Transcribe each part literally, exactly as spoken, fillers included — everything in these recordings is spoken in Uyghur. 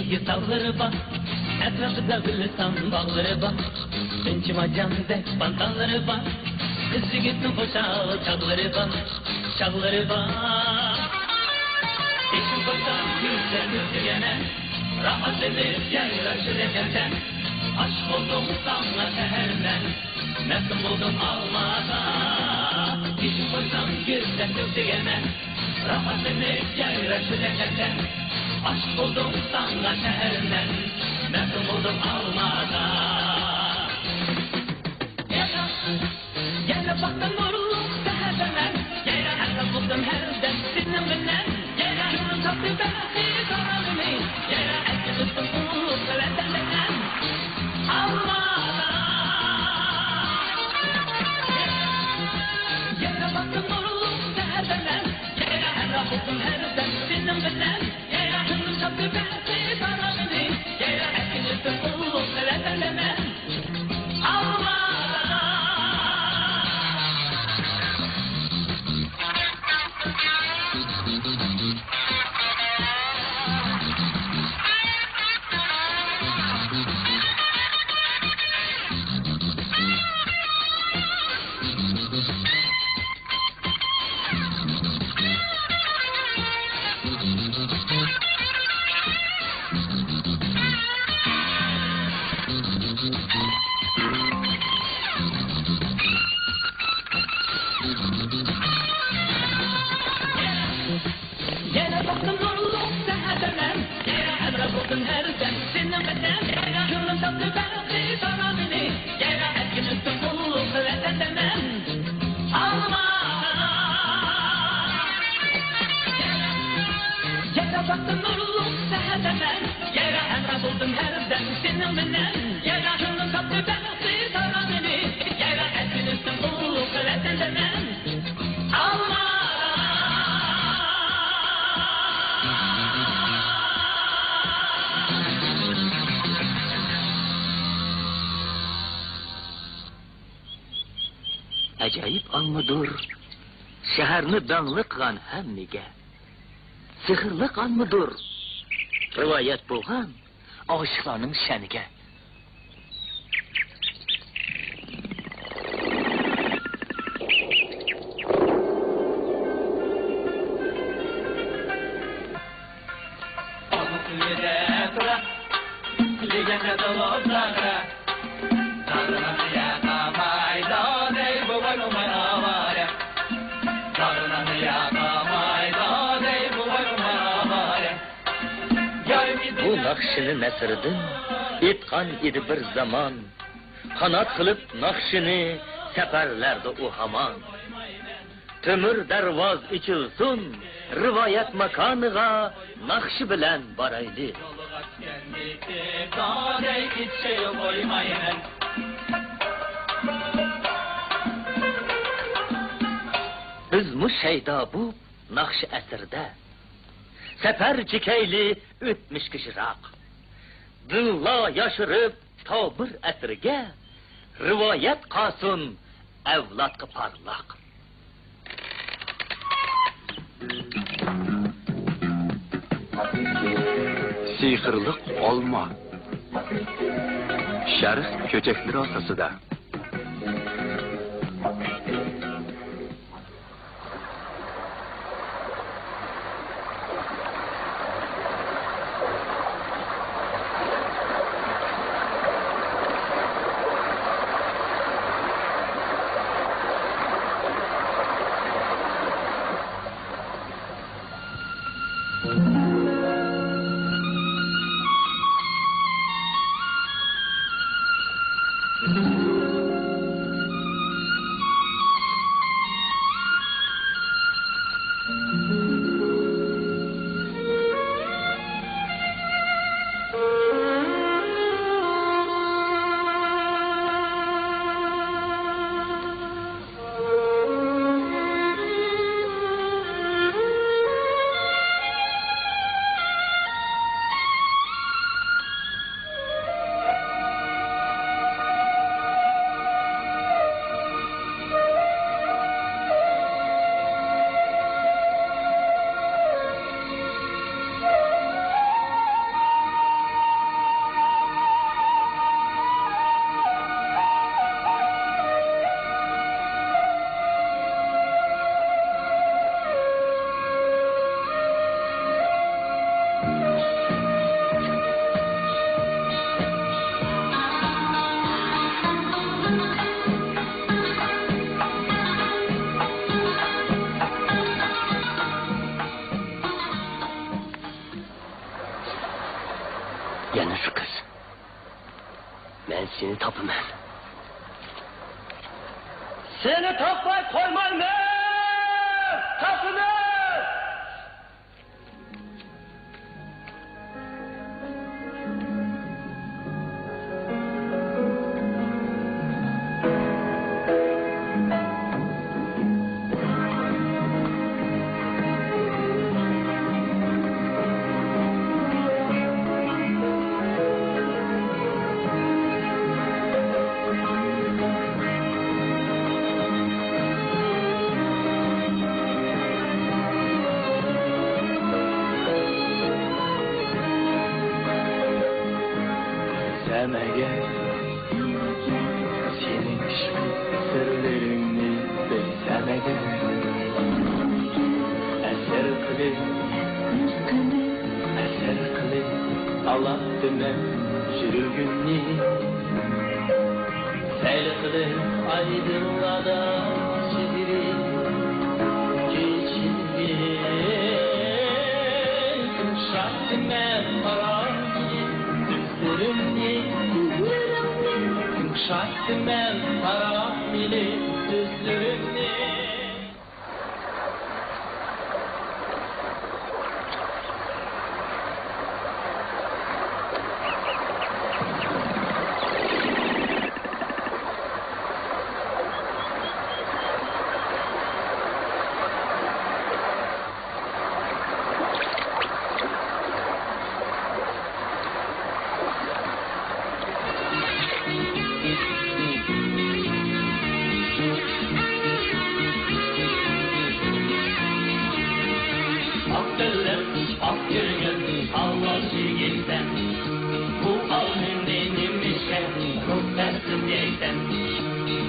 تاغلىرى بار، ئەتراپىدا گۈلىستان باغلىرى بار. ئۈنچە مارجاندەك پانتانلىرى بار، قىز يىگىتنىڭ خۇشال چاغلىرى بار، چاغلىرى بار. بېشىم قويسام گۈلدەك گۈلدۈيەمەن، راھەتلىنىپ يايراپ يۈرەمەن. ئاشىق بولدۇم ساڭا شەھەر مەن، مەپتۇن بولدۇم ئالمادا. بېشىم قويسام گۈلدەك گۈلدۈيەمەن، راھەتلىنىپ يايراپ يۈرەمەن. ئاشىق بولدۇم ساڭا شەھەر مەن، مەپتۇن بولدۇم ئالمادا. يەنە باقتىم نۇرلۇق سەھەردە مەن، يەنە ئەزىز بولدۇم ھەردەم سېنىڭ بىلەن، يەنە كۆڭلۈم تاپتى بەخت سالامىنى، يەنە ئەركىن ئۆتتۈم ئۇلۇغ ۋەتەندە مەن، ئالمادا. يەنە باقتىم نۇرلۇق سەھەردە مەن، يەنە ھەمراھ بولدۇم ھەردەم سېنىڭ بىلەن، يەنە كۆڭلۈم تاپتى بەخت سالامىنى، يەنە ئەركىن ئۆتتۈم ئۇلۇغ ۋەتەندە مەن. يەنە باقتىم نۇرلۇق سەھەردە مەن، يەنە ھەمراھ بولدۇم ھەردەم سېنىڭ بىلەن، كۆڭلۈم تاپتى بەخت سالامىنى، يەنە ئەركىن ئۆتتۈم ئۇلۇغ ۋەتەندە مەن. ئالما. يەنە باقتىم نۇرلۇق سەھەردە مەن، يەنە ھەمراھ بولدۇم ھەردەم سېنىڭ بىلەن، يەنە كۆڭلۈم تاپتى بەخت سالامىنى، يەنە ئەركىن ئۆتتۈم ئۇلۇغ ۋەتەندە مەن. ئالما. ئاجايىپ ئالمىدۇر، شەھەرنى داڭلىق قىلغان ھەممىگە. سېھىرلىق ئالمىدۇر، رىۋايەت بولغان ئاشىقلارنىڭ شەنىگە. بۇ ناخشىنى نەسىردىن ئېيتقان ئىدى بىر زامان، قانات قىلىپ ناخشىنى سەپەرلەردە ئۇ ھامان. تۆمۈر دەرۋاز ئېچىلسۇن، رىۋايەت ماكانىغا ناخشا بىلەن بارايلى. بىزمۇ شەيدا بۇ ناخشا ئەسرىدە، سەپەر چېكەيلى ئۆتمۈشكە يىراق. دىللا ياشىرىپ تا بىر ئەسىرگە، رىۋايەت قالسۇن ئەۋلادقا پارلاق. سېھىرلىق ئالما. شەرق چۆچەكلىرى ئاساسىدا. سېنى تاپماي قويمايمەن! تاپىمەن! سەمەگەر، سېنىڭ ئىشقىڭ سىرلىرىڭنى بىلسەم ئەگەر، ئەسەر قىلىپ، ئەسەر قىلىپ ئالاتتىمەن يۈرىكىمنى. سەيلە قىلىپ ئايدىڭلاردا سۈزۈلۈپ كېچىلىك، شاھتىمەن قارا دۈزلىرىمنى، شاھتىمەن قارا دۈزلىرىمنى. ئاق تىللىق، ئاق كۆڭۈل، ئاۋۋال سۆيگەنسەن. بۇ ئالىمنى نېمىشقا روھ تەرسىم دەيسەن؟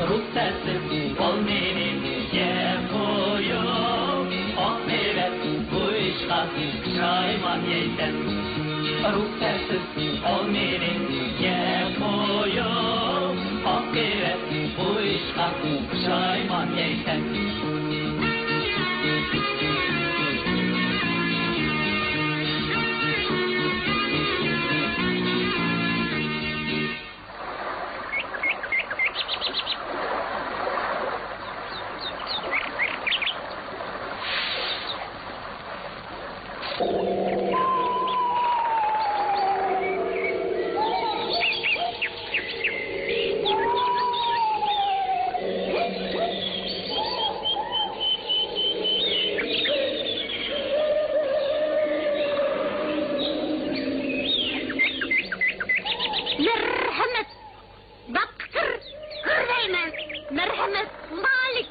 روھ تەرسىم بول مېنى يەپ قويۇپ، ئاقىۋەت بۇ ئىشقا پۇشايمان يەيسەن. روھ تەرسىم بول مېنى يەپ قويۇپ، ئاقىۋەت بۇ ئىشقا پۇشايمان يەيسەن. مەرھەمەت! داپقا كىر، كىر دەيمەن! مەرھەمەت، مالىك!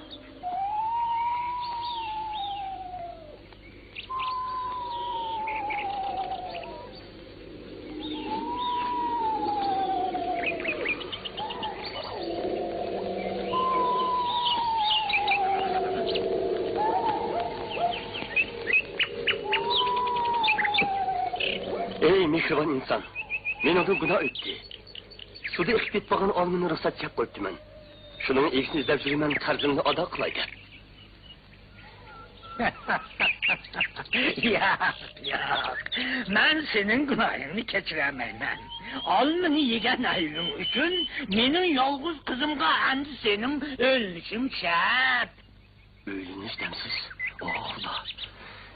ئەي مېھرىبان ئىنسان، مېنىڭدىن گۇناھ ئۆتتى. سۇدا ئېقىپ كېتىپ قالغان ئالمىنى رۇخسەت يەپ قويۇپتىمەن. شۇنىڭ ئىگىسىنى ئىزدەپ يۈرىمەن، قەرزىمنى ئادا قىلاي دەپ. ياق، ياق. مەن سېنىڭ گۇناھىڭنى كەچۈرەلمەيمەن. ئالمىنى يېگەن ئەيىبىڭ ئۈچۈن مېنىڭ يالغۇز قىزىمغا ئەمدى سېنىڭ ئۆيلىنىشىڭ شەرت. ئۆيلىنىش دەمسىز؟ ئوھ، خۇدا!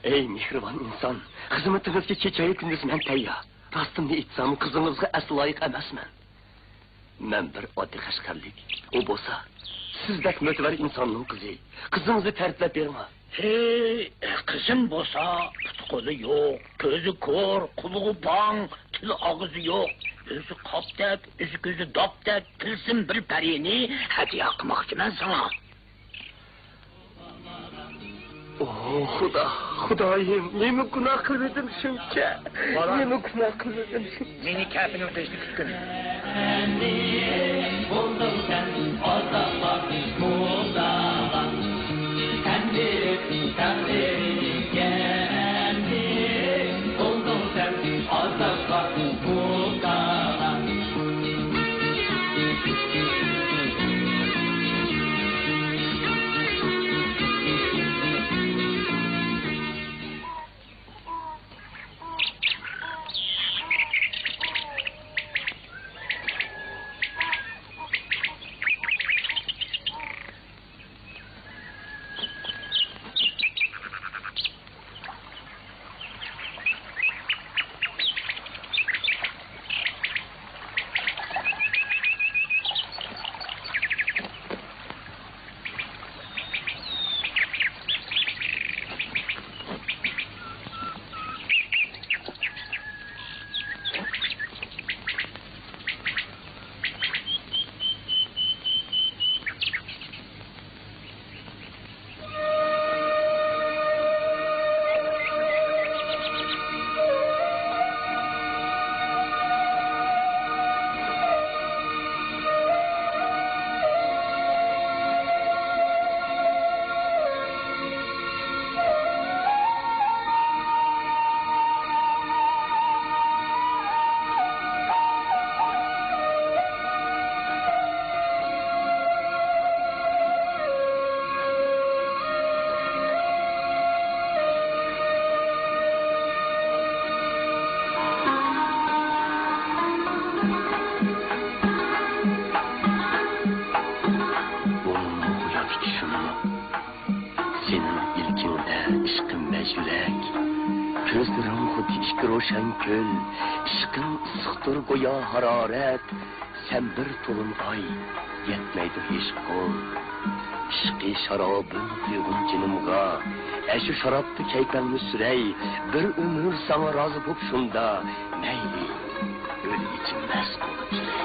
ئەي مېھرىبان ئىنسان، خىزمىتىڭىزگە كېچەيۇ كۈندۈز مەن تەييار. راستىمنى ئېيتسام، قىزىڭىزغا ئەسلا لايىق ئەمەسمەن. مەن بىر ئاددىي قەشقەرلىك. ئۇ بولسا سىزدەك مۆتىۋەر ئىنساننىڭ قىزى. قىزىڭىزنى تەرىپلەپ بېرىڭە. ھېي، قىزىم بولسا پۇتى-قولى يوق، كۆزى كور، قۇلىقى پاڭ، تىلى-ئاغزى يوق، ئۆزى قاپتەك، ئۆزى كۆزى داپتەك، تىلسىم بىر پەرىنى ھەدىيە قىلماقچىمەن ساڭا. ئوھ، خۇدا، خۇدايىم، نېمە گۇناھ قىلىۋىدىم شۇنچە؟ بالا. نېمە گۇناھ قىلىۋىدىم شۇنچە؟ مېنى كەپىنىڭ قېشىدا كۈتكىن. بولدۇڭ سەن ئازابلار، مۇزداغا. سەن بېرىپ تەقدىرىگە ئەمدى، بولدۇڭ سەن ئازابلار، مۇزداغا. كۆزلىرىڭ خۇددى ئىككى روشەن كۆل، ئىشقىڭ ئىسسىقتۇر گويا ھارارەت، سەن بىر تولۇن ئاي، يەتمەيدۇ ھېچ قول. ئىشقى شارابىڭ قۇيغىن جېنىمغا، ئەشۇ شارابتا كەيپىڭنى سۈرەي، بىر ئۆمۈر ساڭا رازى بوپ شۇندا، مەيلى، ئۆلگۈچە مەست بولۇپ يۈرەي.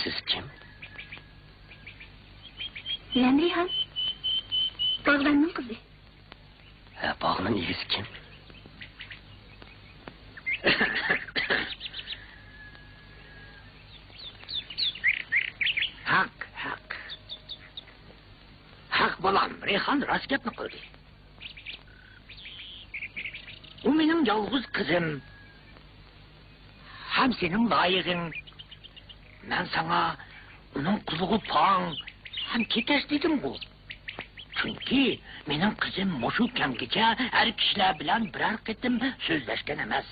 سىز كىم؟ مەن رەيھان. باغۋەننىڭ قىزى. ھە، باغنىڭ ئىگىسى كىم؟ ھەق، ھەق. ھەق، بالام، رەيھان راست گەپنى قىلدى. ئۇ مېنىڭ يالغۇز قىزىم ھەم سېنىڭ لايىقىڭ. مەن ساڭا ئۇنىڭ قۇلىقى پاڭ ھەم كېتەچ دېدىمغۇ. چۈنكى مېنىڭ قىزىم مۇشۇ كەمگىچە ئەر كىشىلەر بىلەن بىرەر قېتىم سۆزلەشكەن ئەمەس.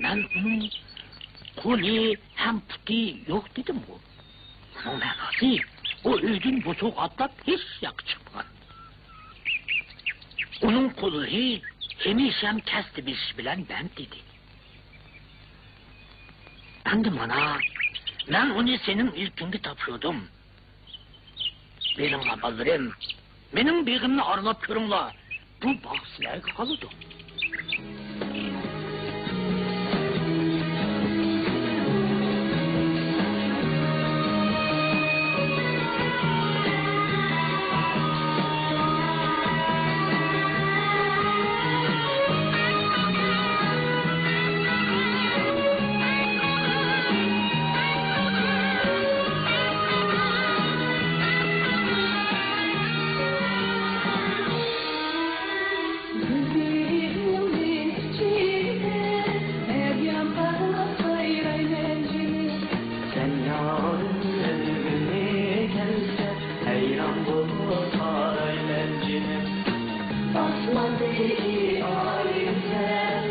مەن ئۇنىڭ قولى ھەم پۇتى يوق دېدىمغۇ. بۇنىڭ مەناسى، ئۇ ئۆيدىن بوسۇغا ئاتلاپ ھېچ ياققا چىقمىغان. ئۇنىڭ قوللىرى ھەمىشە كەستە بېسىش بىلەن بەند ئىدى. ئەمدى مانا، مەن ئۇنى سېنىڭ ئىلكىڭگە تاپشۇردۇم. بېرىڭلار، بالىلىرىم، مېنىڭ بېغىمنى ئارىلاپ كۆرۈڭلار. بۇ باغ سىلەرگە قالىدۇ. سەن يارىم ئۆلگۈنى كەلسە، ھەيران بولۇپ قارايمەن جېنىم. ئاسماندىكى ئايىمسەن،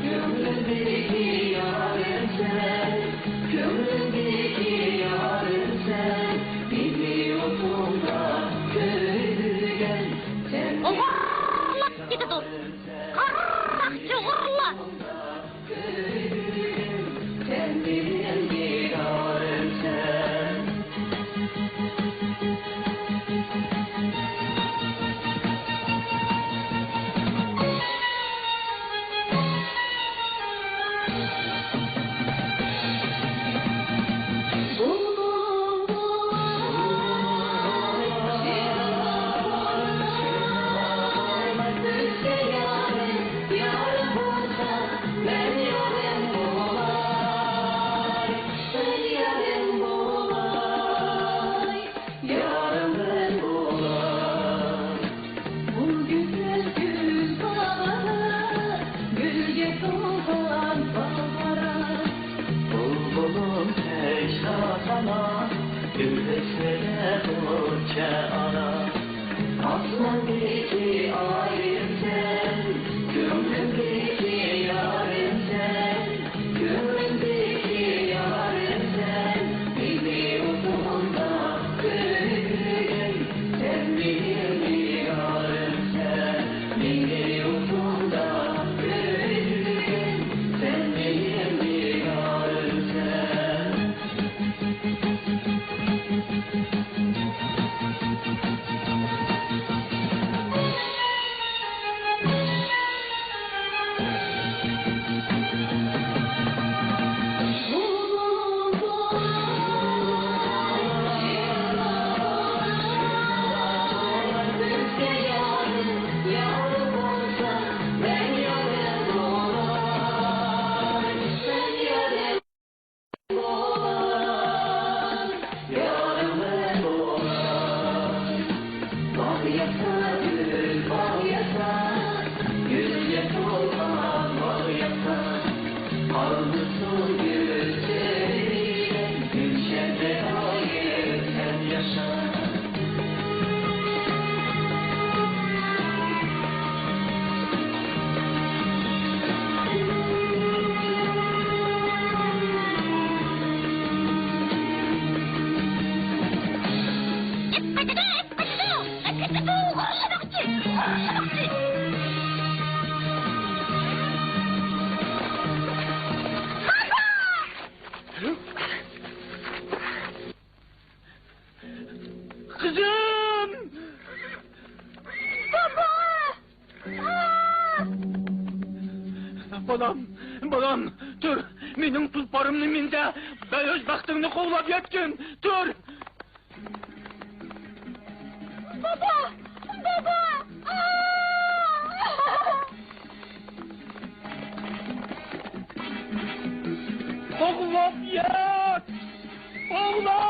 كۆڭلۈمدىكى يارىمسەن، كۆڭلۈمدىكى يارىمسەن، مېنى ئوتۇڭدا كۆيدۈرگەن سەن. ئوغۇرلاپ كېتىدۇ. قاراقچى ئوغرىلار! بۇ گۈزەل كۈز باھارى، گۈلگە تولغان باغ ئارا. بۇلبۇلۇم تەشنا سانا، گۈل ھۆسنىدە غۇنچە ئارا. ئاسماندىكى ئايىمسەن، كۆڭلۈمدىكى يارىمسەن، كۆڭلۈمدىكى يارىمسەن، مېنى ئۇزۇندا كۆيدۈرگەن سەن مېنىڭ دىدارىمسەن، مېنى ئۇزۇندا كۆيدۈرگەن سەن مېنىڭ دىدارىمسەن. ئېپ قاچىدۇ، ئېپ قاچىدۇ، ئېپ قاچىدۇ، ئوغرىلىماقچى، ئوغرىلىماقچى. قىزىم! بابا! بالام، بالام، تۇر، مېنىڭ تۇلپارىمنى مىن-دە، بەلوش بەختىڭنى قوغلاپ يەتكىن، تۇر! بابا! بابا! قوغلاپ يەت! قوغلا!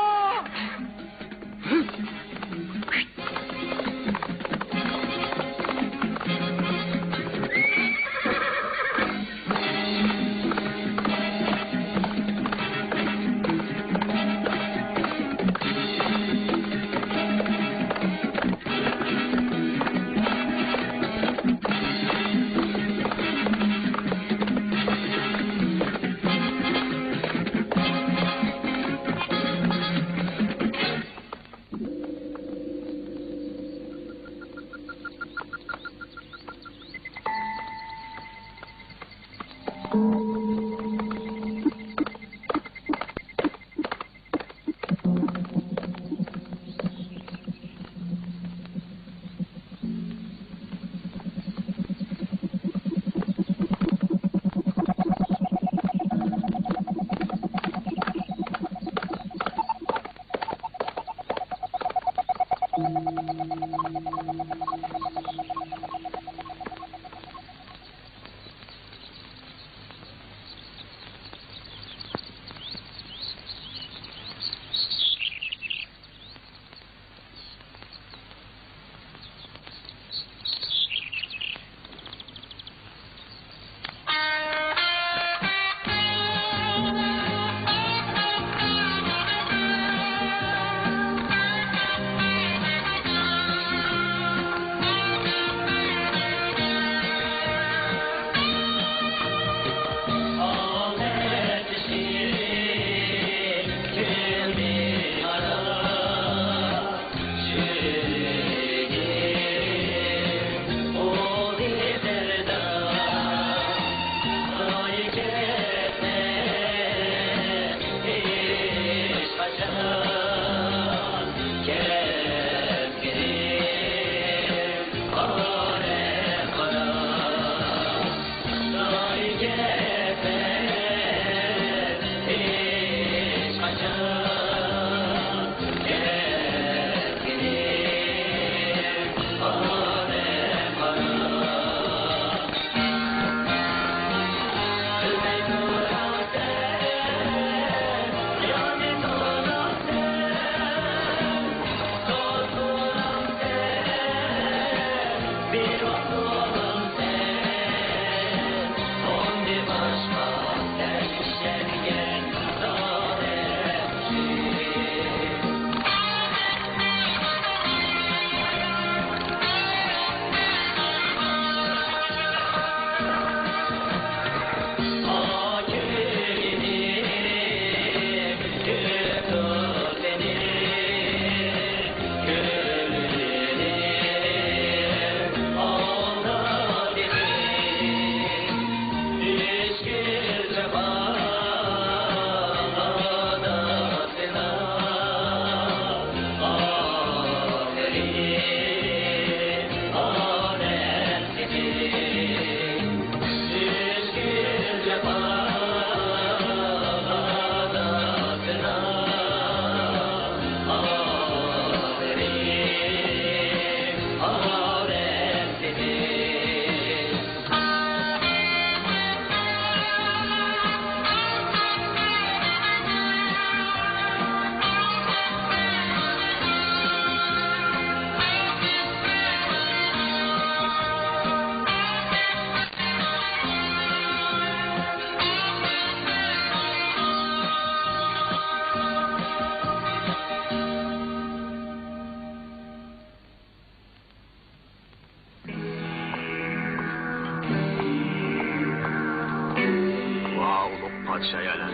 ۋاۋ، ئۇلۇغ پادىشاھ ئايالى.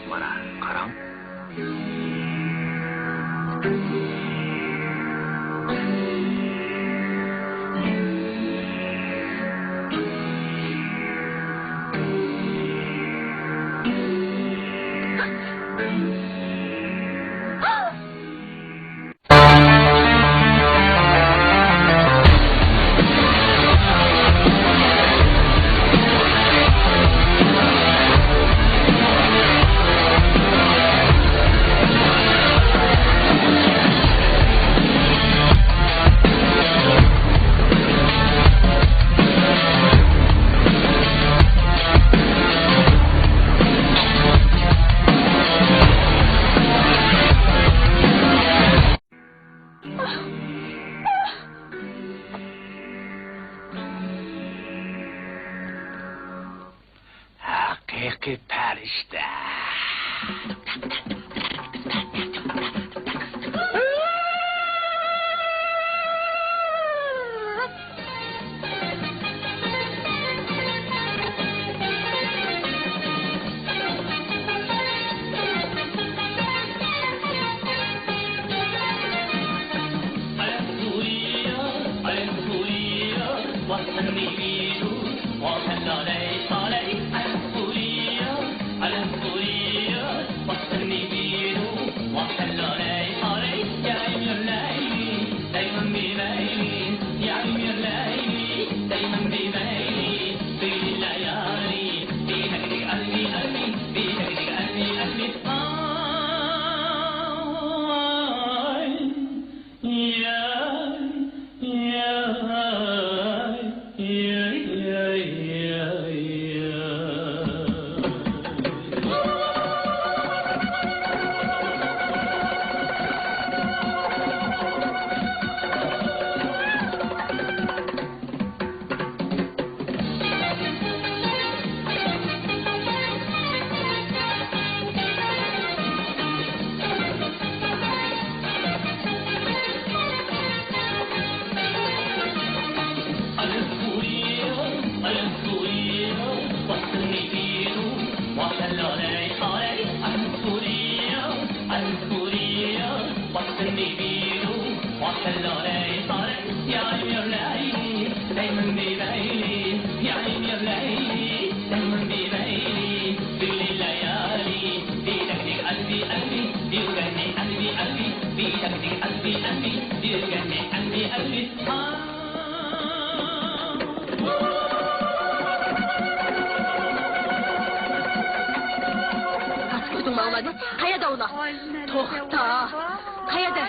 مانا، قاراڭ. پەرىشتە. قاچا كۆردۈڭمۇ ئۇلارنى؟ قەيەردە ئۇلار؟ توختا! قەيەردە؟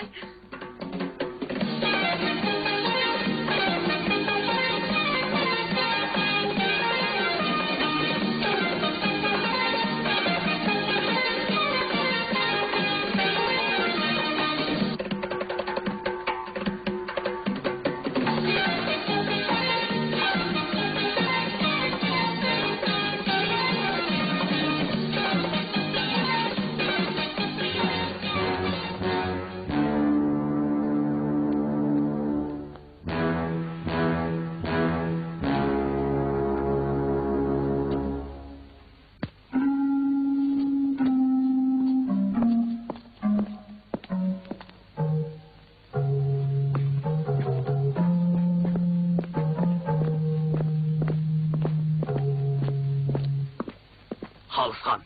خالىسخان،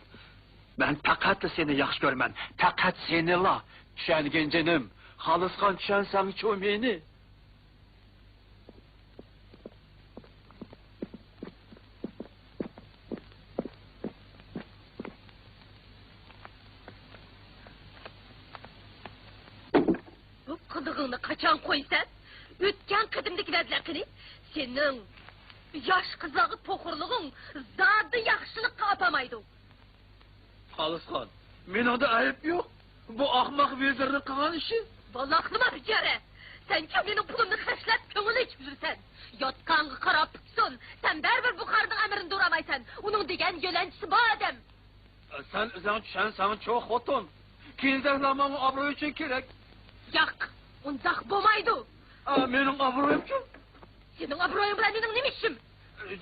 مەن پەقەتلا سېنى ياخشى كۆرىمەن، پەقەت سېنىلا. چۈشەنگىن جېنىم، خالىسخان، چۈشەنسەڭچۇ مېنى؟ بۇ قىلىقىڭنى قاچان قويىسەن؟ ئۆتكەن قېتىمدىكى ۋەدىلەر قېنى؟ سېنىڭ ياش قىزلارغا پوخۇرلۇقۇڭ زادى ياخشىلىققا ئاپارمايدۇ. خالىسخان، مېنىڭدە ئەيىب يوق. بۇ ئاخماق ۋىزىرنىڭ قىلغان ئىشى. بالاقلىما بىچارە! سەنچۇ مېنىڭ پۇلۇمنى خەجلەپ كۆڭۈل ئېچىپ يۈرىسەن. ياتقانغا قاراپ پۈتسۇن، سەن بەرىبىر بۇخارنىڭ ئەمرىنى دۇرامايسەن. ئۇنىڭ دېگەن يۆلەنچىسى بار ئادەم. سەن ئۆزۈڭ چۈشەنسەڭچۇ خوتۇن. كېيىنچە ماڭا ئابرۇي ئۈچۈن كېرەك. ياق، ئۇنداق بولمايدۇ. ئا، مېنىڭ ئابرۇيۇمچۇ؟ سېنىڭ ئابرۇيۇڭ بىلەن مېنىڭ نېمە ئىشىم؟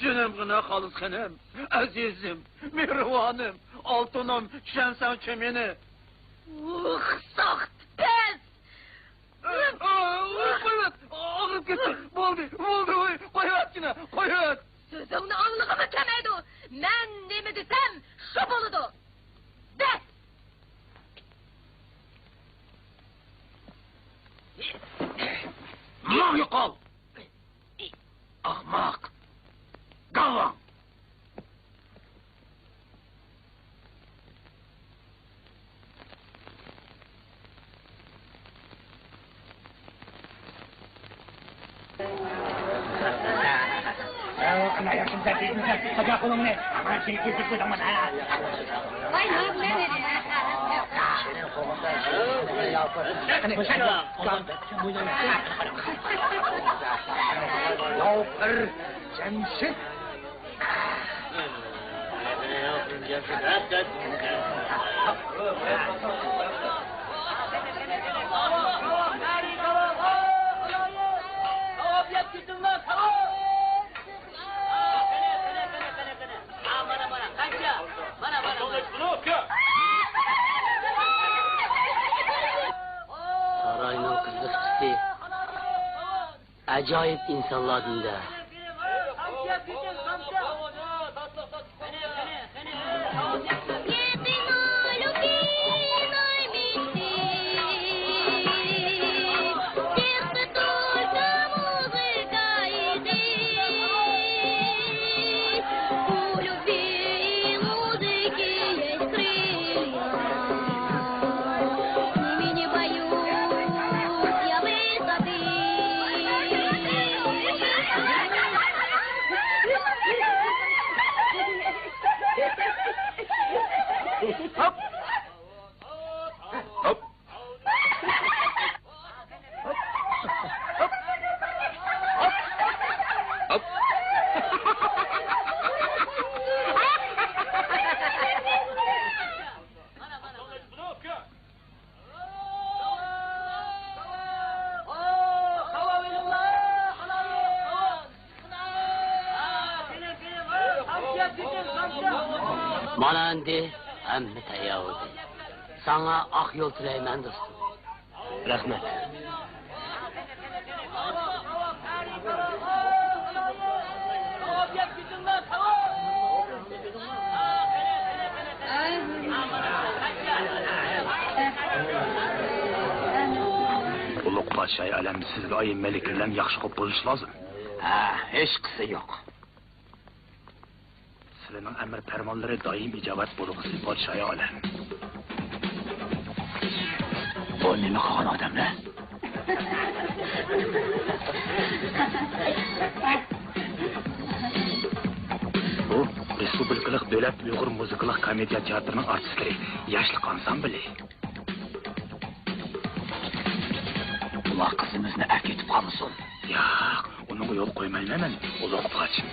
جېنىمغىنە خالىسخېنىم، ئەزىزىم، مېھرىبانىم، ئالتۇنۇم، چۈشەنسەڭچۇ مېنى؟ ئۇھ، ساختىپەز! ئا، ئا، ئا، قويۇۋەت! ئاغرىپ كەتتى! بولدى، بولدى، ۋاي، قويۇۋەتكىنە، قويۇۋەت! سۆزۈڭنى ئاڭلىغۇمۇ كەلمەيدۇ! مەن نېمە دېسەم، شۇ بولىدۇ! بەس! ماڭ يوقال! ئاخماق! گاۋاڭ! ياۋ بىر جەمشىت. ساراينىڭ قىزىقچىسى ئاجايىپ ئىنسانلاردىن-دە. مانا ئەمدى ھەممە تەييار بولدى. ساڭا ئاق يول تىلەيمەن، دوستۇم. رەھمەت. ئۇلۇغ پادىشاھى ئالەم، سىزگە ئايان مەلىكە بىلەن ياخشى قوپ بولۇش لازىم. ھە، ھېچقىسى يوق. سىلەرنىڭ ئەمر-پەرمانلىرى دائىم ئىجابەت بولغۇسى، پادىشاھى ئالەم. بۇ نېمە قىلغان ئادەملەر؟ بۇ رېسپۇبلىكىلىق دۆلەت ئۇيغۇر مۇزىكىلىق كومېدىيە تىياتىرىنىڭ ئارتىسلىرى، ياشلىق ئانسامبىلى. ئۇلار قىزىمىزنى ئەكېتىپ قالمىسۇن. ياق، ئۇنىڭغا يول قويمايمەن مەن، ئۇلۇغ پادىشاھ.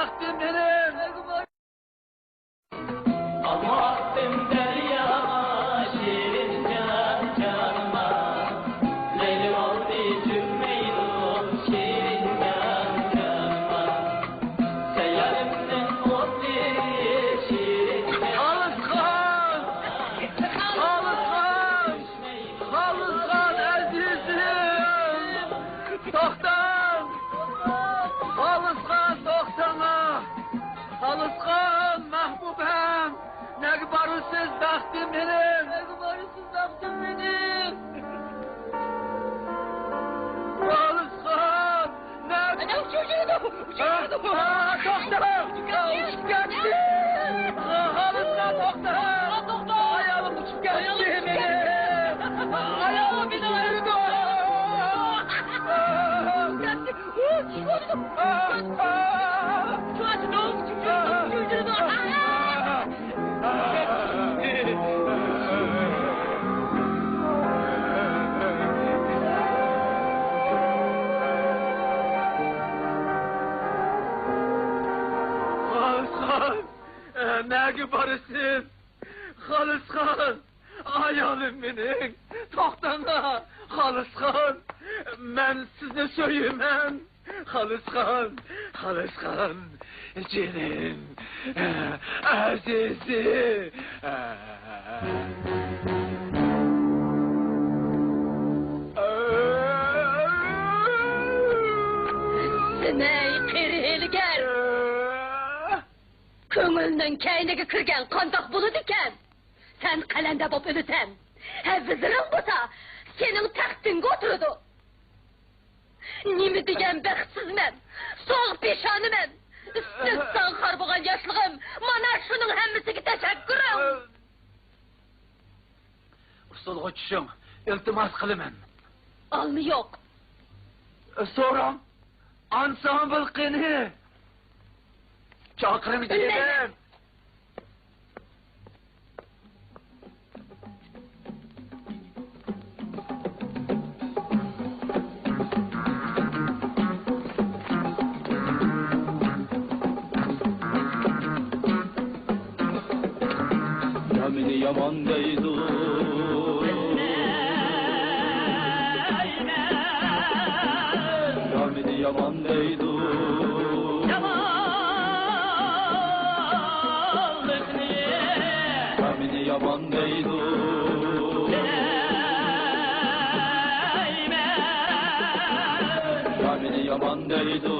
بەختىم مېنىڭ. ئالماقتىم دەرياغا، شېرىن جان جانىما، لەيلى بولدى جۈمەيدۇ، شېرىن جان جانىما، سەييارىمنىڭ ئوتلىرى شېرىن جان. خالىسخان! خالىسخان! خالىسخان ئەزىزىم! توختاڭ! خالىسخان، توختاڭا! خالىسخان، مەھبۇبەم! نەگە بارىسىز، بەختىم مېنىڭ؟ نەگە بارىسىز، بەختىم مېنىڭ؟ خالىسخان! نەگە؟ ئەنە ئۇچۇپ يۈرىدۇ، ئۇچۇپ يۈرىدۇ. ئا، ئا، توختا! ئۇچۇپ كەتتى! ئا، خالىسخان، توختا! توختا! ئايالىم ئۇچۇپ كەتتى مېنىڭ! ئايالىم مېنىڭ ئۆلدى! ئۇچۇپ كەتتى! خالىسخان، نەگە بارىسىز؟ خالىسخان، ئايالىم مېنىڭ، توختاڭا، خالىسخان، مەن سىزنى سۆيىمەن، خالىسخان، خالىسخان، جېنىم، ئەزىزىم. سېنەي قېرى ھىيلىگەر! كۆڭۈلنىڭ كەينىگە كىرگەن قانداق بولىدىكەن؟ سەن قەلەندەر بولۇپ ئۆلىسەن، ھەۋىزىرىڭ بولسا سېنىڭ تەختىڭگە ئولتۇرىدۇ. نېمە دېگەن بەختسىزمەن، سوغ پېشانىمەن. ئىستىنساڭ خار بولغان ياشلىقىم، مانا شۇنىڭ ھەممىسىگە تەشەككۈرۈڭ. ئۇسسۇلغا چۈشۈڭ، ئىلتىماس قىلىمەن. ئالما يوق. سوراڭ، ئانسامبىل قېنى؟ چاقىرىڭ، بىلمەيمەن. يا مېنى يامان دەيدۇ، يا مېنى يامان دەيدۇ. يا مېنى يامان دەيدۇ. يا مېنى يامان دەيدۇ.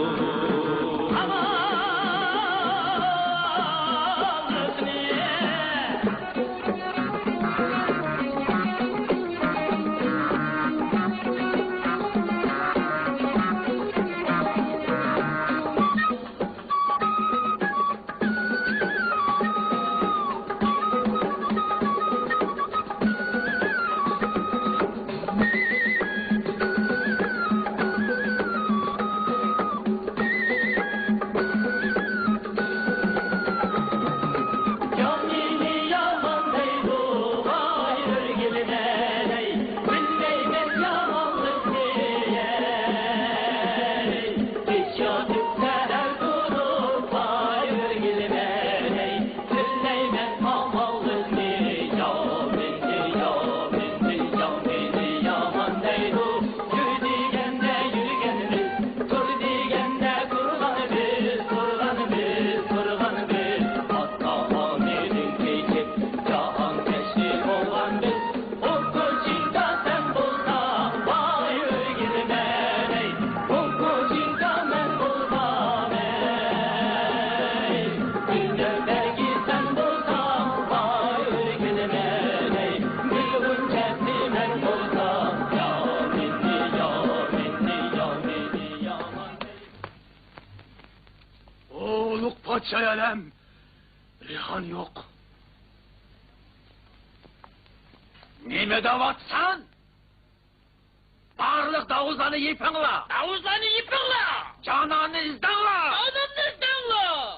ئۇلۇغ پادىشاھ ئالەم، رەيھان يوق. نېمە دەۋاتسەن؟ بارلىق داۋۇزلارنى يېپىڭلار! داۋۇزلارنى يېپىڭلار! جاناننى ئىزدەڭلار! جاناننى ئىزدەڭلار!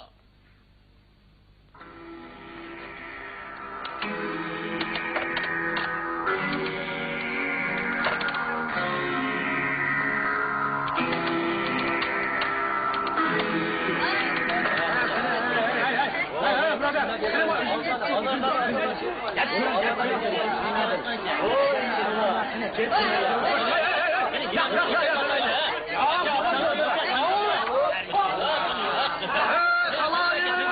خالايىق،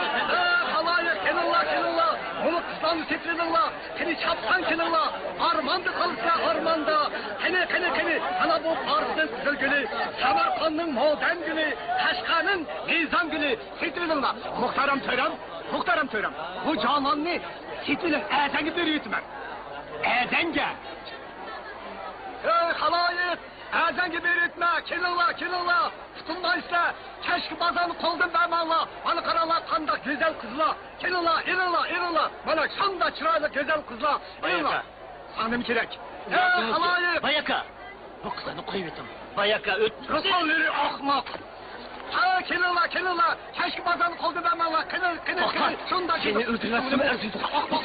خالايىق، كېلىڭلار، كېلىڭلار، مۇنۇ قىزلارنى سېتىۋېلىڭلار. قېنى، چاپسان كېلىڭلار، ئارماندا قالسا ئارماندا. قېنى، قېنى، قېنى، مانا بۇ پارسنىڭ قىزىل گۈلى، سەمەرقاندنىڭ مودەن گۈلى، قەشقەرنىڭ مىزان گۈلى. سېتىۋېلىڭلار. مۇختەرەم تۆرەم، مۇختەرەم تۆرەم، بۇ جاناننى سېتىۋېلىڭ، ئەرزانغا بېرىۋېتىمەن. ئەرزانغا. ئەي خالايىق، ئەرزانغا بېرىۋېتىمەن، كېلىڭلار، كېلىڭلار. تۇتۇلمايسىلەر، كەچكى بازارنى قولدىن بەرمەڭلار. مانا قاراڭلار، قانداق گۈزەل قىزلار. كېلىڭلار، ئېلىڭلار، ئېلىڭلار. مانا شۇنداق چىرايلىق گۈزەل قىزلار. ئېلىڭلار. ساڭا نېمە كېرەك؟ ئەي خالايىق! باي ئاكا، بۇ قىزلارنى قويۇۋېتىڭ. باي ئاكا، ئۆت-، رۇسۇللىرى ئاخماق! ھە، كېلىڭلار، كېلىڭلار! كەچكى بازارنى قولدىن بەرمەڭلار! قېنى، قېنى، قېنى! شۇنداق سېنى ئۆلتۈرمەسمۇ ئەزىز؟ ئاخماق!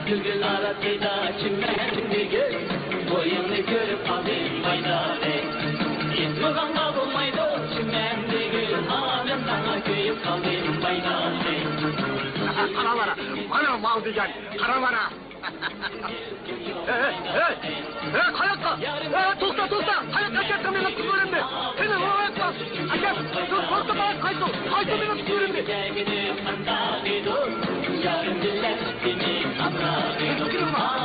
گۈلگۈل ئارا پەيدا چىمەندىگۈل، بويۇڭنى كۆرۈپ قالدىم بايدا دەي. ئېيتمىغانغا بولمايدۇ چىمەندىگۈل، ئادەم ساڭا كۆيۈپ قالدىم بايدا دەي. قاراۋەرە، مانا مال دېگەن، قاراۋەرە. ھەي، ھەي، ھەي، ھەي، قاياققا؟ ھەي، توختا، توختا، قاياققا ئەكەتتىڭ مېنىڭ قىزلىرىمنى؟ قېنى، ھاي، قايتۇر، قايتۇر، توختا، قاياق قايتۇر، قايتۇر مېنىڭ قىزلىرىمنى. قېنى، قېنى، قېنى،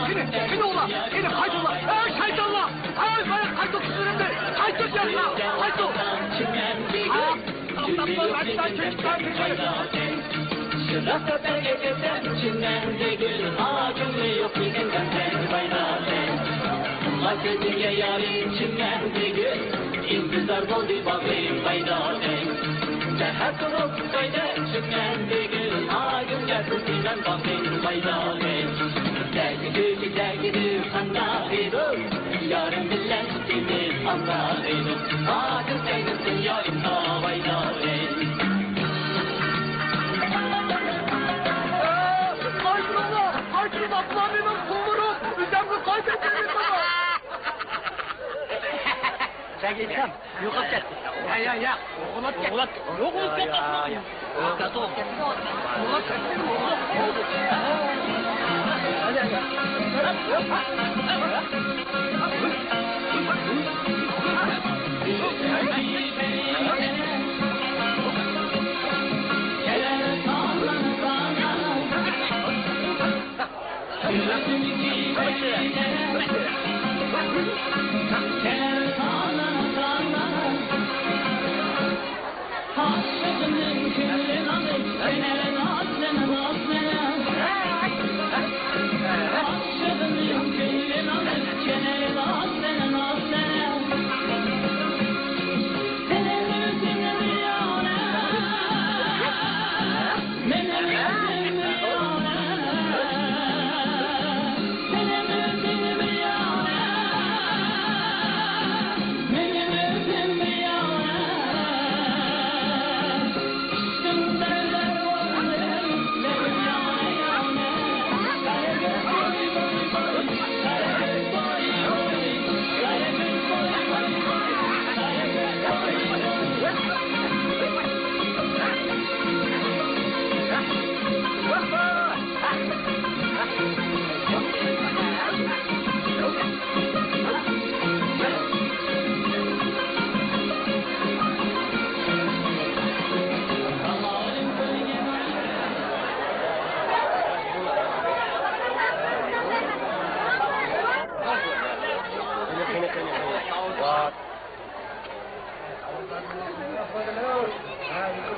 قېنى، قېنى ئۇلار، قېنى قايتۇرلار. ھەي، شايتانلار، ھەي، قاياق قايتۇر قىزلىرىمنى، قايتۇر ياققا، قايتۇر. ھە، توختاپ تۇر، ھەددىدىن كېچىپ قالدىڭ. شىراق سەپەرگە كەتسەم، چىمەندىگۈل، ئاجىزى يوق دېگەن دەمدە بايدا دەي. قىممەت كۆزۈڭگە يارىم چىمەندىگۈل، ئىنتىزار بولدى باغرىم بايدا دەي. سەھەر تۇرۇپ قايدا چىمەندىگۈل، ئايىم گەپلىسىمەن باغرىم بايدا دەي. دەگىدى، دەگىدى، قانداق ئىدۇ؟ يارىم بىلەن ئىككىمىز ئازراق ئىدۇق. ئاجىز كەينىمدىن يارىم بايدا دەي. قايتۇرۇڭلار، قايتۇرۇڭلار، بۇلار مېنىڭ قۇللىرىم، ئۆزۈمنى قايتۇرۇپ بېرىڭلار. سەن ئېيتسام، يوقاپ كەتتى. يا، يا، يا. يوقاپ كەتتى. يوقاپ كەتتى. يوقاپ كەتتى.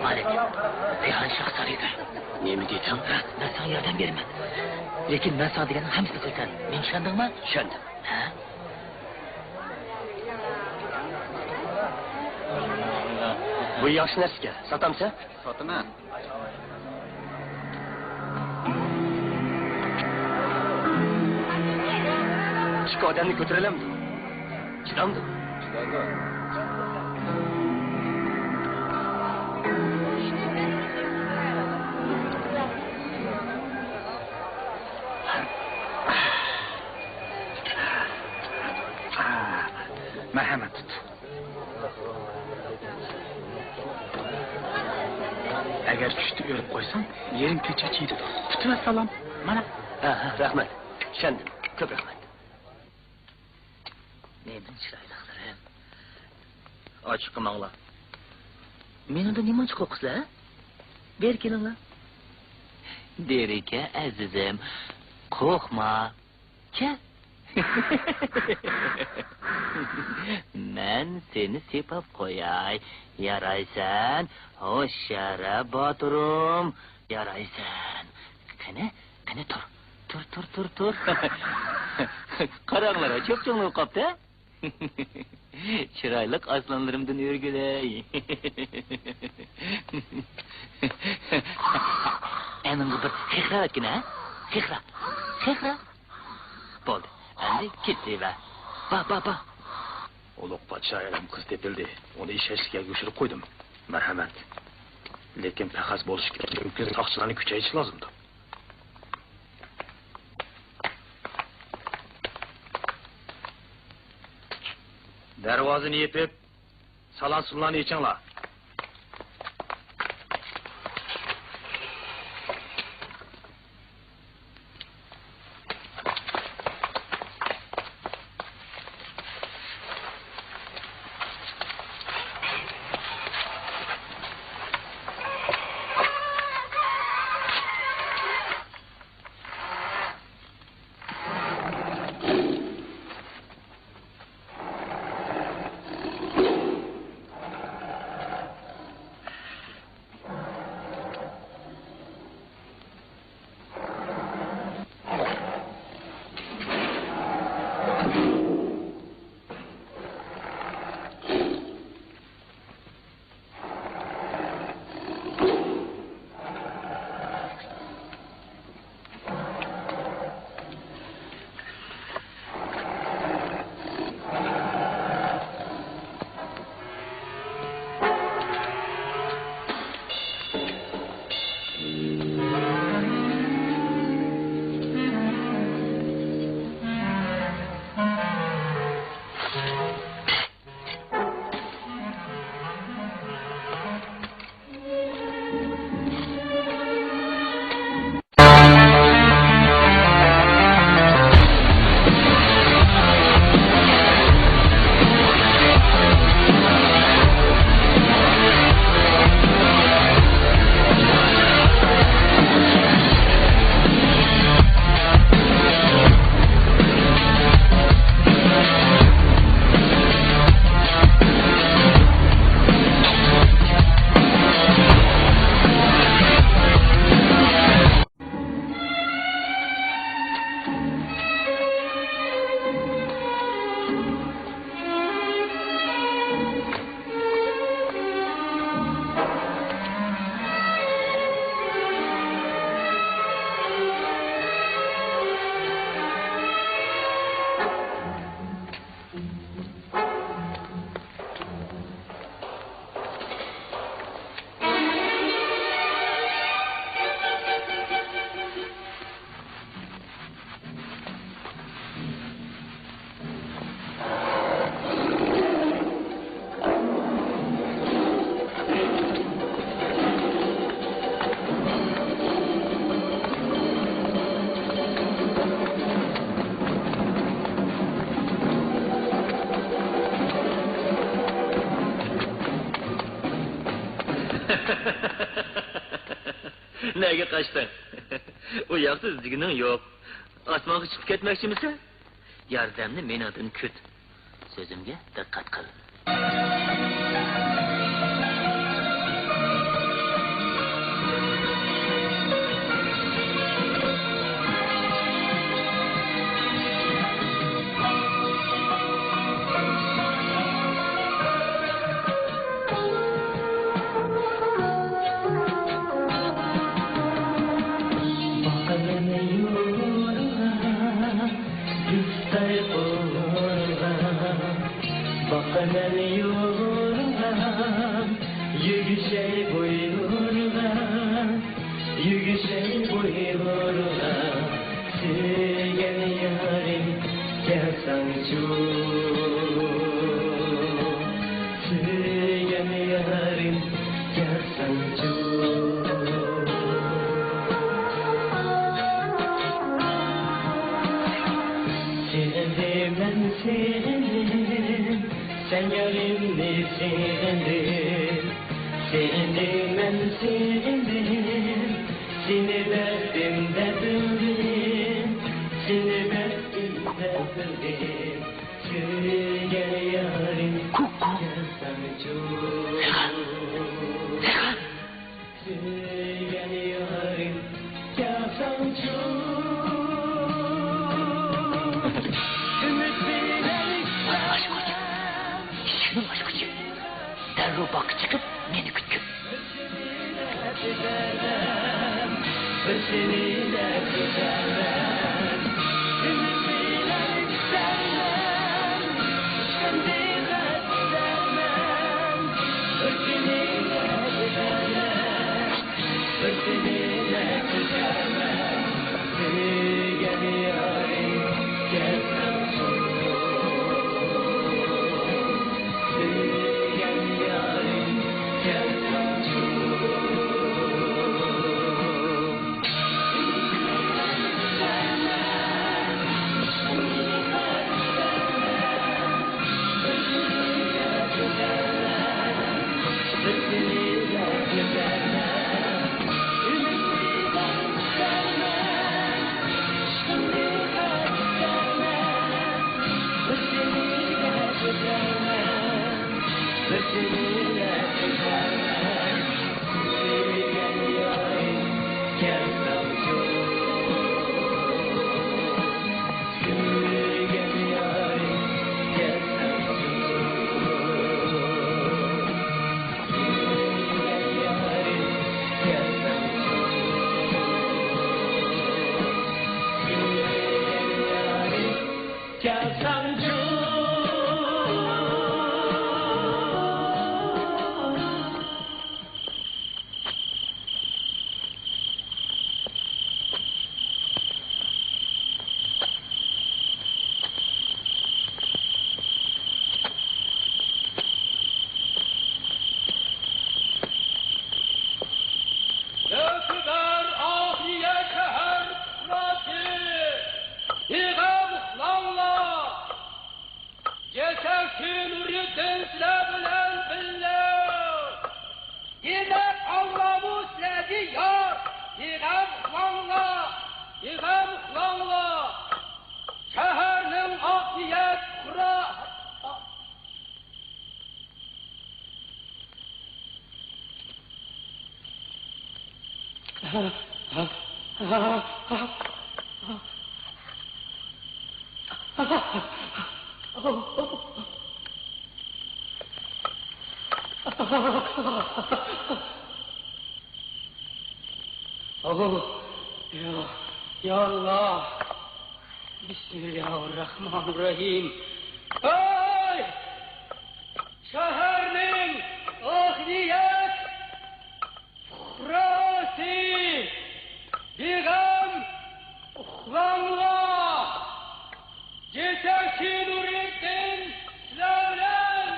مالىك، رەيھان شاھ سارىيىدا. نېمە دېدىڭ؟ راست، مەن ساڭا ياردەم بېرىمەن. لېكىن مەن ساڭا دېگەننىڭ ھەممىسىنى قىلىسەن. مېنى چۈشەندىڭمۇ؟ چۈشەندىم. ھە؟ بۇ ياخشى نەرسىكەن، ساتامسەن؟ ساتىمەن. ئىككى ئادەمنى كۆتۈرەلەمدۇ؟ چىدامدۇ؟ چىدايدۇ. مەرھەمەت. ئەگەر چۈشتە ئۆرۈپ قويساڭ، يېرىم كېچىگىچە يېتىدۇ. تۇتۇۋەت سالام. مانا. ھە، ھە، رەھمەت. چۈشەندىم. كۆپ رەھمەت. نېمە چىرايلىقلىرىم. ئاچچىقىماڭلار. مېنىڭدىن نېمانچە قورقىسىلەر، ھە؟ بېرى كېلىڭلار. بېرى كەل، ئەزىزىم. قورقما. كەل. مەن سېنى سىيپاپ قوياي. يارايسەن، ھوشيار باتۇرۇم. يارايسەن. قېنى، قېنى تۇر. تۇر، تۇر، تۇر، تۇر. قاراڭلار، چۆپ-چۆڭلۈك قاپتۇ. چىرايلىق ئاسلانلىرىمدىن ئۆرگۈلەي. ئەنىڭگە بىر خىخراۋەتكىنە، ھە؟ خىخرا. خىخرا. بولدى. ئەمدى كېتىۋەر. با، با، با. ئۇلۇغ پادىشاھ ئايالىم قىز تېپىلدى. ئۇنى ئىشەنچلىك يەرگە يوشۇرۇپ قويدۇم. مەرھەمەت. لېكىن پەخەس بولۇشى مۇمكىن ساقچىلارنى كۈچەيتىش لازىمدۇ. دەرۋازىنى يېپىپ، سالان-سۇلاننى ئېچىڭلار. نەگە قاچتىڭ؟ ئۇ ياقتا ئىزدىگىنىڭ يوق. ئاسمانغا چىقىپ كەتمەكچىمىسەن؟ ياردەمنى مېنىڭدىن كۈت. سۆزۈمگە دىققەت قىل. سېغىندىم، مەن سېغىندىم، سېنى بەردىم دەپ بىلدىم، سېنى بەردىم دەپ بىلدىم، سۆيگەن يارىم، كەلسەڭچۇ. سۆيگەن يارىم، كەلسەڭچۇ. ئۈمىد بىلەن ئىشىكنى ئاچقۇچى، دەررۇ باغقا چىقىپ، مېنى كۈتكىن. بىر سېنى دەپ كۈتەرمەن، ئۈمىد بىلەن كۈتەرمەن. لۆكۈبەر ئاقنىيەت شەھەر پۇقراسى، بىغەم ئۇخلاڭلار. يېتەكچى نۇرىدىن سىلەر بىلەن بىللە. دېمەك، ئاللامۇ سىلەرگە يار. بىغەم ئۇخلاڭلار، بىغەم ئۇخلاڭلار. شەھەرنىڭ ئاقنىيەت پۇقرا-، ئوھ، يا، يا ئاللا. بىسمىللاھىرراھمانىرراھىم. ھەي! شەھەرنىڭ ئاقنىيەت پۇقراسى، بىغەم ئۇخلاڭلار. يېتەكچى نۇرىدىن سىلەر بىلەن،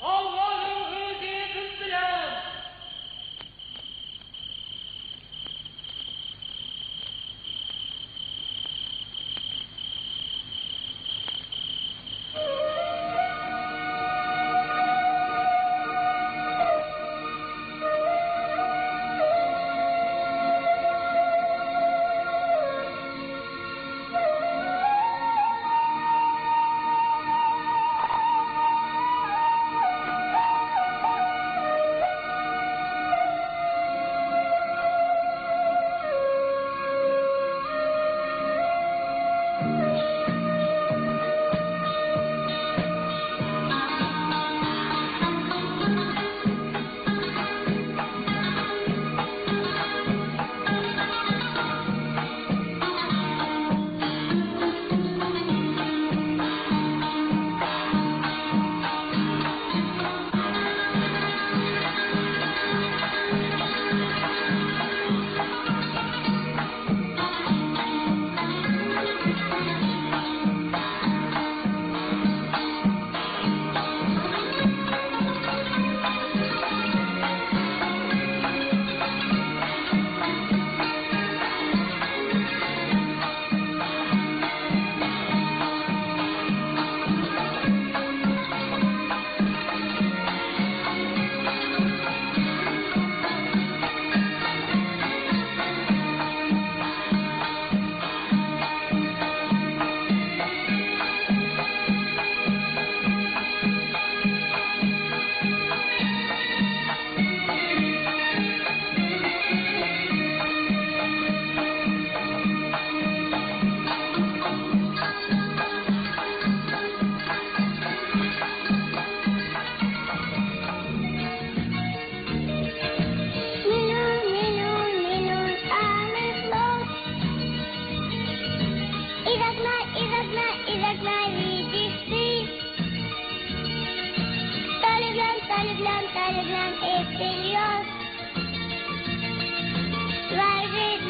ئاللانىڭ ئۆزى بىز بىلەن.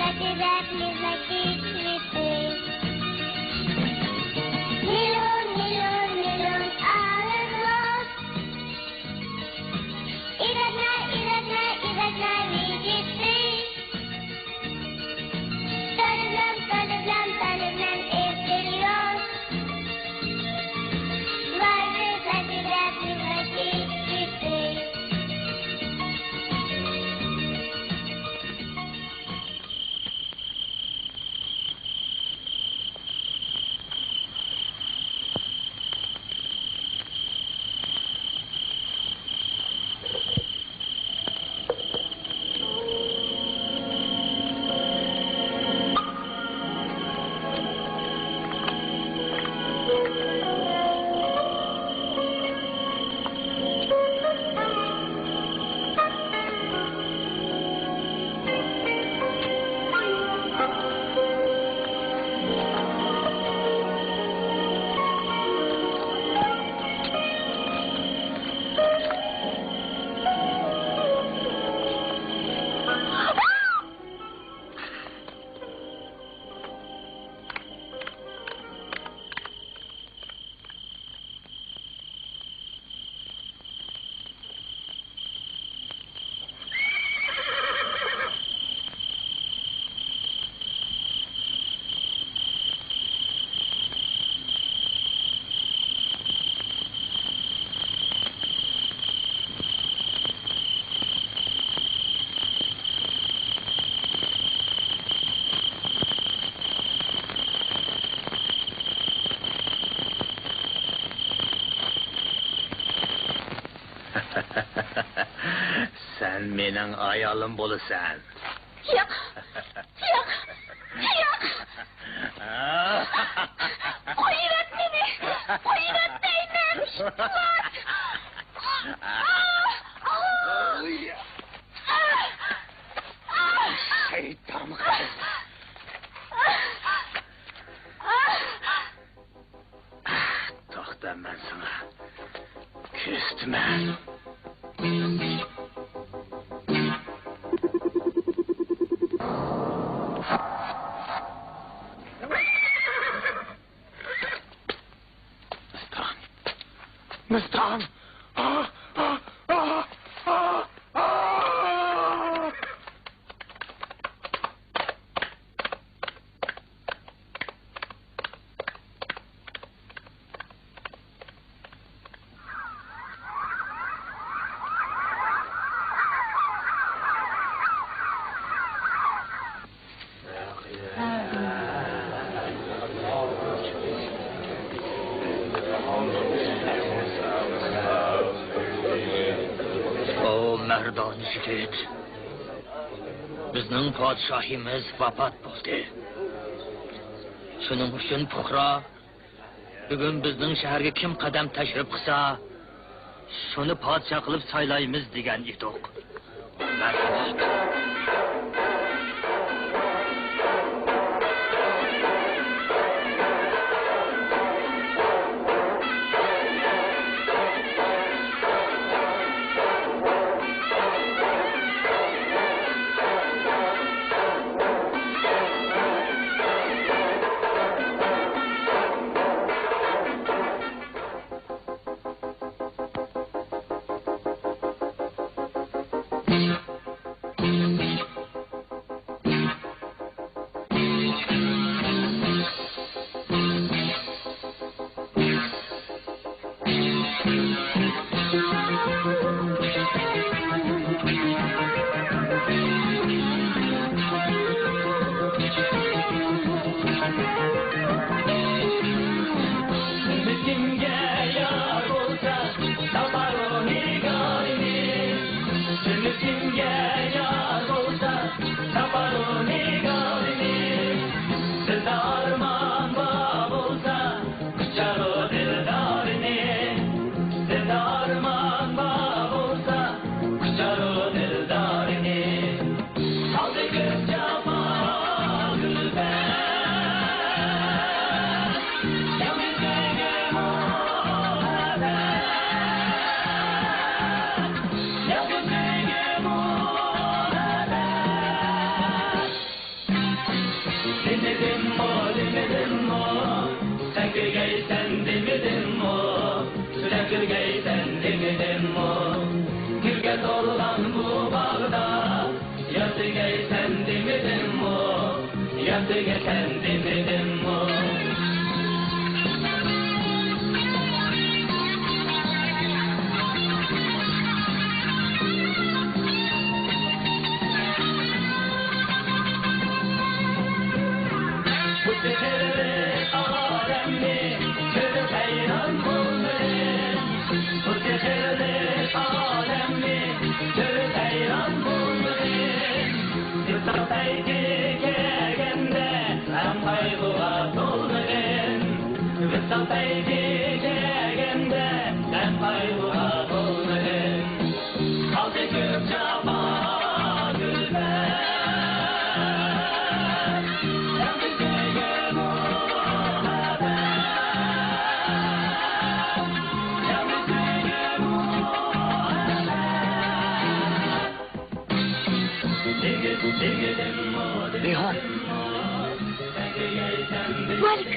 That is that music is sweet. Million, million, million all at once. Is that night, is that night, is that night, music sweet. Taliban, Taliban, Taliban is billion. Why is that, is that music is sweet? سەن مېنىڭ ئايالىم بولىسەن. ياق! ياق! ياق! قويۇۋەت مېنى! قويۇۋەت دەيمەن! ئىتلار! شەيتان قىز! توختا، مەن ساڭا كۆرسىتىمەن. مىستان! مىستان! ئا! ئا! ئا! ئا! ئا! ئو مەردان يىگىت! بىزنىڭ پادىشاھىمىز ۋاپات بولدى. شۇنىڭ ئۈچۈن پۇقرا بۈگۈن بىزنىڭ شەھەرگە كىم قەدەم تەشرىپ قىلسا، شۇنى پادىشاھ قىلىپ سايلايمىز دېگەن ئىدۇق. مەرھەمەت. ئۈمىدىمگە يار بولسا، تاپارۇ نىگارىنى. ئۈمىدىمگە يار بولسا، تاپارۇ نىگارىنى. دىلدا ئارمان بار بولسا، قۇچارۇ دىلدارىنى. دىلدا ئارمان بار بولسا، قۇچارۇ دىلدارىنى. رەيھان. مالىك.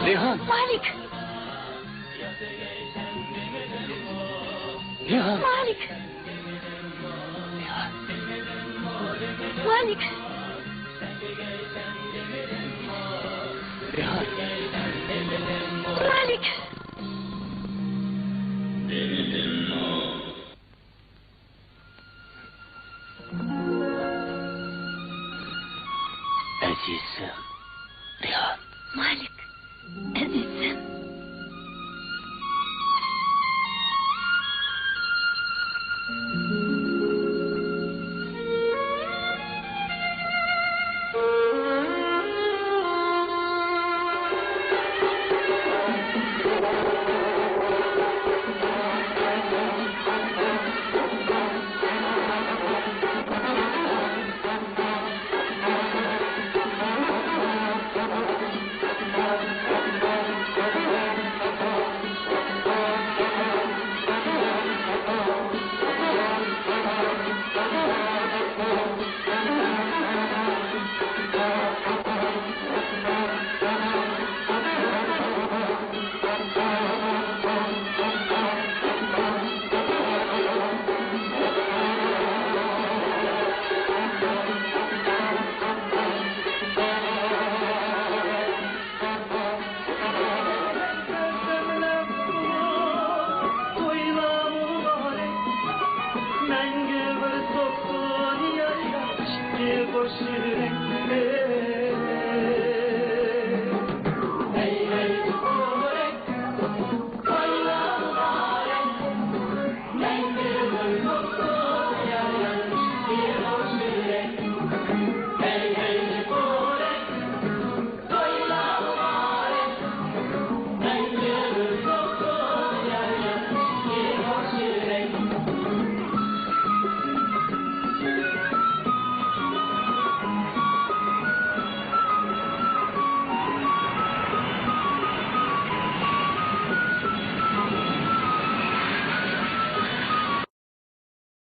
رەيھان. مالىك. رەيھان. مالىك. رەيھان. مالىك. رەيھان. مالىك. ئەزىزىم، رەيھان. مالىك، ئەزىزىم.